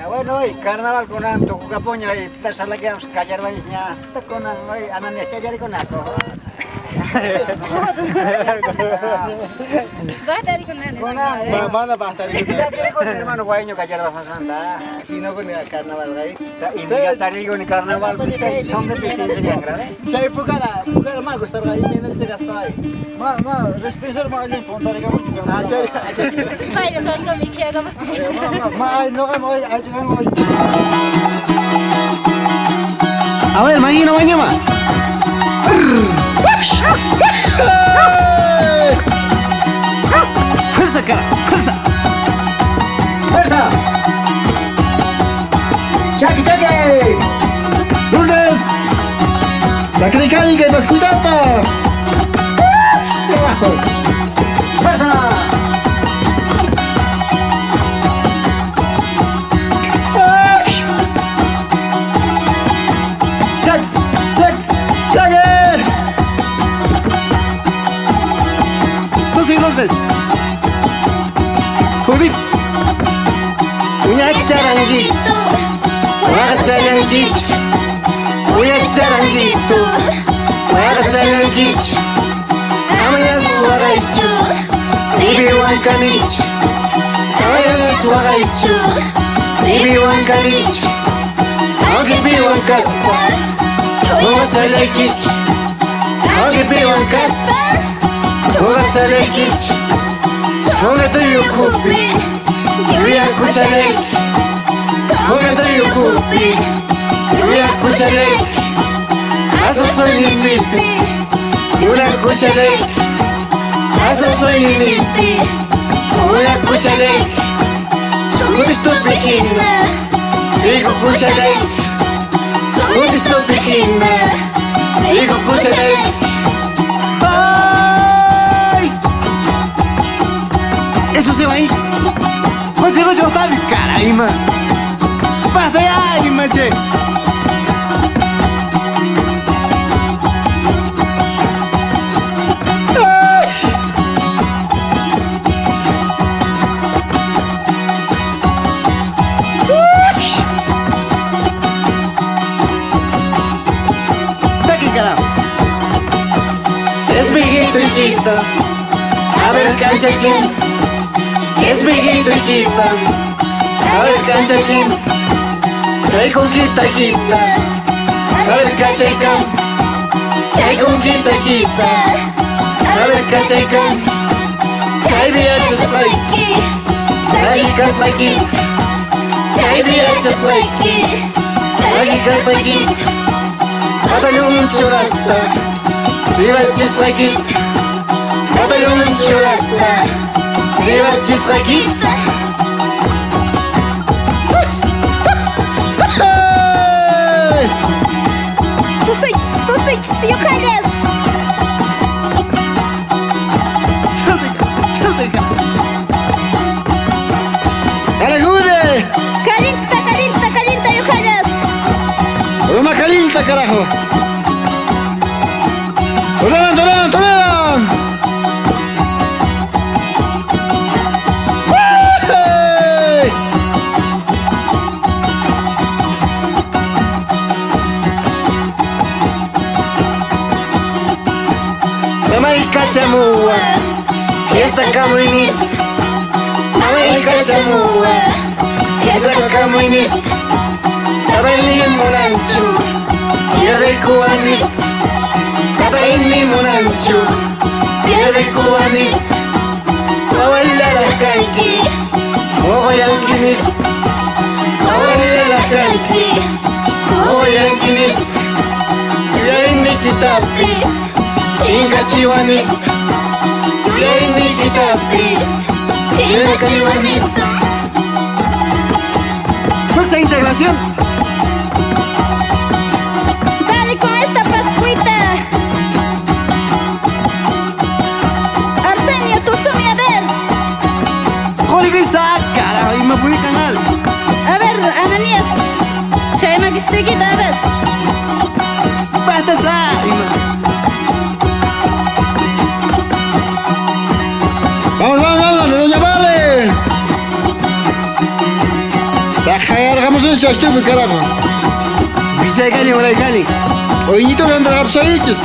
Ya bueno, hoy carnaval kunan tukukapuña y tasalakiamos kallarwañisña kunan hoy Ananias chayarikunako. Kunan Mana bajtarikuna. Hermano guayño kallarwasasmanta. Aquí no con el carnaval ahí. Inmigratariguni carnaval son distinción grave. Chay pukara, pukara ma gustarga y menos te gasta ahí. Ma, ma, respensar ma allin puntarikamuchu. Ah, chay, chay. Ma, ay, no, ma, ay, ay, ay. A ver, mañana, mañana. Fuerza, cara, fuerza. Fuerza. Chaki, chaki. Lourdes. La cricánica y mascuitata. Abajo. Fuerza. Chak, chak, chake. Entonces, Lourdes. Judith. Uñacharanguito, waqasalankichu. Uñacharanguito, waqasalankichu. Amayas waqaychu, ibiwankanichu. Amayas waqaychu, ibiwankanichu. Aunque kaspa, waqasalaykichu. Aunque kaspa, waqasalaykichu. Sunqatuyukupi, yuyakushalayki. Sunqatuyukupi, yuyakushalayki. Hasta sueñinipis, yuyakushalayki. Hasta sueñinipis, yuyakushalayki. Kutistupi hina, rikukushalayki. Kutistupi hina, rikukushalayki. ¡Ay! Eso se va ahí. José Goyo está caraima. Pasa ya, mache. Es viejito y quita. A ver, canchachín. Es viejito y quita. A ver, canchachín. Chay con quita, quita. A ver, cachaycán. Chay con quita, quita. A ver, cachaycán. Chay viachaslayki. Chay kaslayki. Chay viachaslayki. Chay kaslayki. Batallón churasta. Viva chislayki. Batallón churasta. Viva chislayki. Tusuychis, yuqallas. ¡Aragude! Kalinta, kalinta, kalinta, yuqallas. ¡Roma calienta, carajo! ¡Toleran, toleran, toleran! ¡Hey! Mamay cachamua, fiesta camuinis. Mamay cachamua, fiesta camuinis. Tatay limonanchu, pierde cubanis. Tatay limonanchu, pierde cubanis. Abuela la kanki, mogoyankinis. Abuela la kanki, mogoyankinis. Yuyayni kitapis, chinkachiwanis. Yuyayni kitapis, chinkachiwanis. Fuerza integración. Dale con esta pascuita. Arsenio, tú sumi a ver. Código Isaac, carajo, y me puse canal. A ver, Ananías. Chay magistrikita, a ver. Basta Vamos, vamos, vamos, de Doña Vale. La Hamusun shashtupi, carajo. Vichay kani, uray kani. Oyñito andarqapusaychis.